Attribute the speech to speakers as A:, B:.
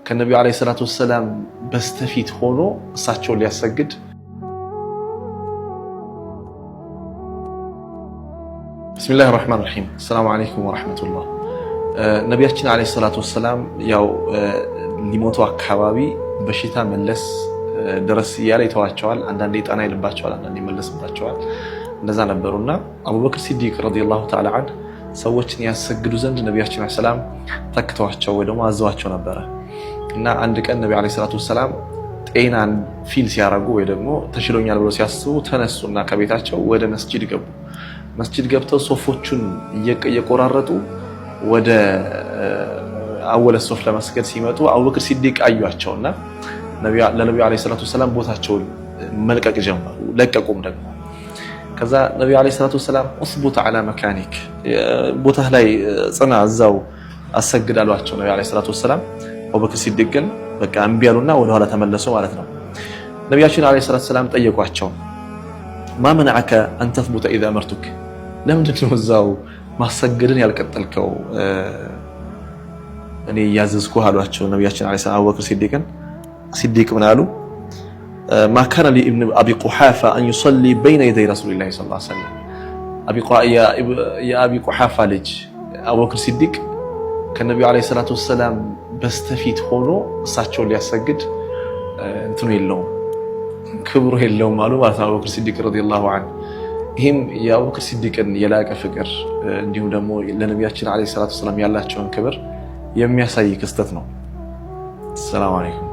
A: ከነቢዩ ዓለይሂ ሰላቱ ወሰላም በስተፊት ሆኖ እሳቸውን ሊያሰግድ። ብስሚላህ ራህማን ራሂም። አሰላሙ ዓለይኩም ወረሕመቱላህ። ነቢያችን ዓለይሂ ሰላቱ ወሰላም ያው ሊሞቱ አካባቢ በሽታ መለስ ድረስ እያለ ይተዋቸዋል። አንዳንዴ ጣና ይልባቸዋል፣ አንዳንዴ ይመለስባቸዋል። እንደዛ ነበሩና አቡበክር ሲዲቅ ረዲየላሁ ተዓላ ዐንሁ ሰዎችን ያሰግዱ ዘንድ ነቢያችን ዓለይሂ ሰላም ተክተዋቸው ወይ ደግሞ አዘዋቸው ነበረ። እና አንድ ቀን ነቢ ዓለይሂ ሰላቱ ወሰላም ጤናን feel ሲያደርጉ ወይ ደግሞ ተሽሎኛል ብሎ ሲያስቡ ተነሱና ከቤታቸው ወደ መስጂድ ገቡ። መስጂድ ገብተው ሶፎቹን እየቆራረጡ ወደ أول صف ለመስገድ ሲመጡ አቡበክር ሲዲቅ አዩአቸውና ለነቢዩ ዓለይሂ ሰላቱ ወሰላም ቦታቸውን መልቀቅ ጀመሩ። ለቀቁም ደግሞ። ከዛ ነቢዩ ዓለይሂ ሰላቱ ወሰላም اثبت على مكانك፣ ቦታህ ላይ ጽና፣ እዛው አሰግድ አሏቸው ነቢዩ ዓለይሂ ሰላቱ ወሰላም። አቡበክር ሲዲቅ ግን በቃ እምቢ አሉና ወደኋላ ተመለሱ ማለት ነው። ነቢያችን ዓለይሂ ሰላቱ ወሰላም ጠየቋቸው፣ ما منعك أن تثبت إذا أمرتك፣ ለምንድን ነው እዛው ማሰገድን ያልቀጠልከው እኔ እያዘዝኩህ አሏቸው ነቢያችን ዓለይሂ ሰላም አቡበክር ሲዲቅን። ሲዲቅ ምን አሉ? ما كان لابن أبي قحافة أن يصلي بين يدي رسول الله صلى الله عليه وسلم። የአቢ ቁሓፋ ልጅ አቡበክር ሲዲቅ ከነቢዩ ዓለይሂ ሰላቱ ወሰላም በስተፊት ሆኖ እሳቸውን ሊያሰግድ እንትኑ የለውም፣ ክብሩ የለውም አሉ ማለት ነው አቡበክር ሲዲቅ ረዲየላሁ ዐንሁ። ይህም የአቡበክር ሲዲቅን የላቀ ፍቅር እንዲሁም ደግሞ ለነቢያችን ዓለይሂ ሰላቱ ወሰላም ያላቸውን ክብር የሚያሳይ ክስተት ነው። ሰላም አለይኩም።